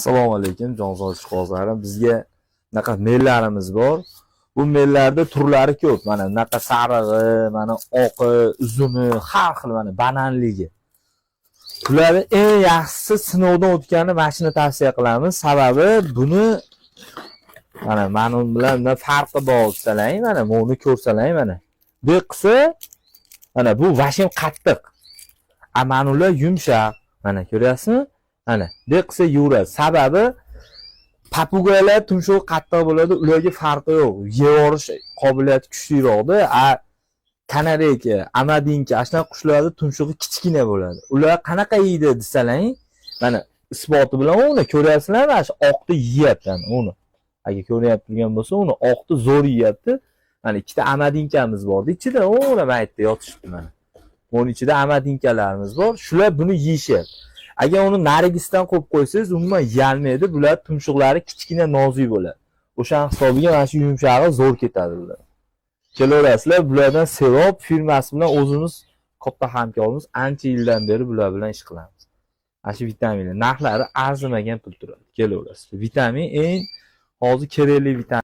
Assalomu alaykum, jonzot ishqibozlarim. Bizga bunaqa mellarimiz bor. Bu mellarda turlari ko'p. Mana bunaqa sarig'i, mana oqi, uzuni, har xil, mana bananligi. Bularni eng yaxshisi, sinovdan o'tgani, mana shuni tavsiya qilamiz. Sababi buni mana u bilan nima farqi bor desalaring, mana buni ko'rsalaring, mana. Bu qilsa, mana bu vashim qattiq. A mana ular yumshoq. Mana ko'ryapsizmi? Mana bu qilsa yuradi. Sababi попугай lar tumshug'i qattiq bo'ladi, ularga farqi yo'q. Yeyorish qobiliyati kuchliroqda. A канарейка, amadinka, ana shunaqa qushlarni tumshug'i kichkina bo'ladi. Ular qanaqa yeydi desalaring, mana isboti bilan uni ko'ryapsizlar, mana shu oqni yeyapti, ana uni. Agar ko'ryapti turgan bo'lsa, uni oqni zo'r yeyapti. Mana ikkita amadinkamiz bordi ichida, uni mana yerda yotishibdi mana. Buni ichida amadinkalarimiz bor. Shular buni yeyishyapti. Agar uni narigisidan qo'yib qo'ysangiz, umuman yeyolmaydi. Bular tumshuqlari kichkina, nozik bo'ladi. O'shani hisobiga mana shu yumshog'i zo'r ketadi bular. Kelaverasizlar, bulardan Sevob firmasi bilan o'zimiz katta hamkormiz. Ancha yildan beri bular bilan ish qilamiz. Mana shu vitaminlar narxlari arzimagan pul turadi. Kelaverasiz. Vitamin eng hozir kerakli vitamin.